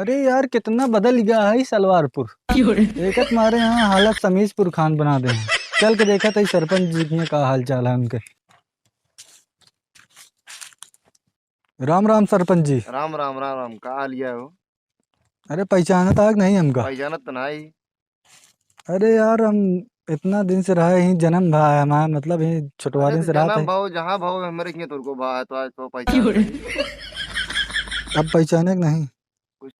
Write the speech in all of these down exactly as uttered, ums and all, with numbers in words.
अरे यार, कितना बदल गया है ई सलवारपुर। एकर मारे यहाँ हालत समीजपुर खान बना दे हैं। चल के देखत ही सरपंच जी के यहाँ का हाल चाल है उनके। राम राम सरपंच जी। राम राम, राम राम। का हाल है हो? अरे, पहचानत आग नहीं हमका? पहचानत तो नहीं। अरे यार, हम इतना दिन से रहे ही, जन्म भा है हमारा, मतलब ही छोटवारे अरे दिन तो से रहत जन्म है। भाव, जहाँ भाव हमरे किए तुरको भा है, तो आज तो पहचान नहीं। अब पहचाने के नहीं? कुछ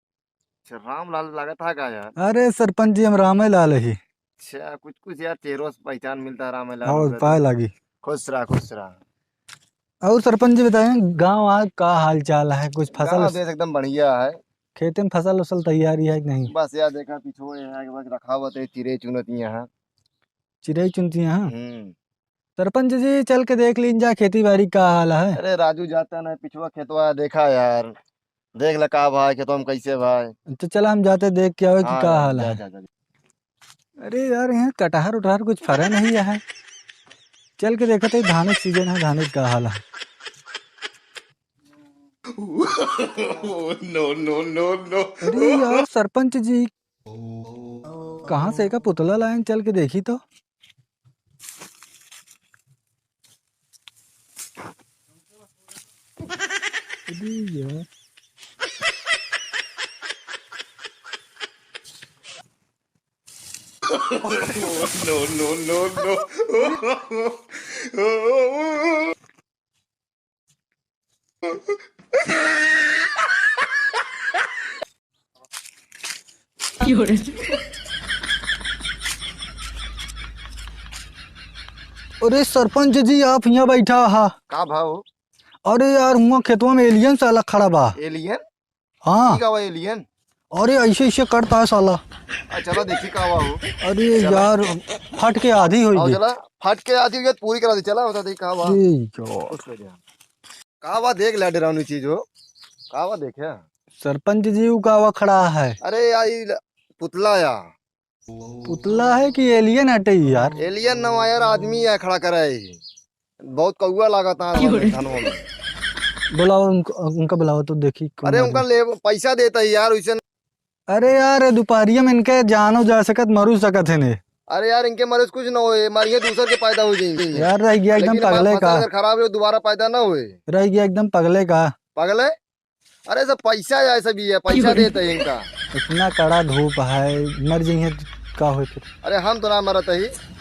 अच्छा, रामलाल लागत है का यार? अरे सरपंच जी, हम रामे लाल ही। अच्छा, कुछ कुछ यार चेहरों से पहचान मिलता है रामे लाल और वगैरह। पाए लागी। खुश रहा, खुश रहा। और सरपंच जी बताएं, गाँव आज का हाल चाल है? कुछ फसल गाँव उस- देश एकदम बढ़िया है। खेते में फसल उसल तैयारी है कि नहीं? बस यार देखा, पिछुए यहाँ के बस रखा हुआ तो चिरे चुनत यहाँ। चिरई चुनती हैं, हाँ? हम्म। सरपंच जी, चल के देख लीन जा, खेती बाड़ी का हाल है। अरे राजू, जाता ना पिछुआ खेतवा, देखा यार, देख ले का भाई, खेतवा में कैसे भाई। तो चला, हम जाते देख के आवे कि हाँ का यार, हाल जा, है। जा, जा, जा। अरे यार, यहाँ कटहर उटहर कुछ फरे नहीं है। चल के देखते हैं, धाने के सीजन है, धाने का हाल है। No, no, no, no। अरे यार, सरपंच जी, कहाँ से का पुतला लायन, चल के देखी तो। अरे यार। No, no, no, no। अरे सरपंच जी, आप यहाँ बैठा हा? का भाव? अरे यार, हुआ खेतवा में alien साला खड़ा बा। Alien? हाँ। ठीक है, alien। अरे ऐसे ऐसे करता है साला। आ, चला देखी का हुआ हो। अरे चला। यार, फट के आधी हो आओ गई। चला, फट के आधी हो गई, पूरी करा दे। चला, बता दे का हुआ। ए यार। कुछ ले जा। का हुआ, देख ले डरावनी चीज हो। का हुआ देखे? सरपंच जी, वो का हुआ खड़ा है? अरे यार, ई ल-, पुतला या। पुतला है कि alien हटे ई यार? Alien ना यार, आदमी है खड़ा करे ही। बहुत कौआ लागत है क्यों रे? धनवा में। बुलाओ उनको, उनका बुलाओ तो देखी कौन अरे आदमी। उनका ले, पैसा देता है यार, वैसे न- अरे यार, ये दोपहरिया में इनके जानो जा सकत, मरू सकत है ने। अरे यार, इनके मरे से कुछ ना होए, मारिए दूसर के पैदा हो जाएंगे। यार, रह गया एकदम लेकिन हमारा पगले फसल का। अगर खराब हो, दोबारा पैदा ना होए। रह गया एकदम पगले का। पगले? अरे सब पैसा जाए, सब ये पैसा देते हैं इनका। इतना कड़ा धूप है, मर जाइए तो का होए फिर? अरे हम तो ना मरत ही,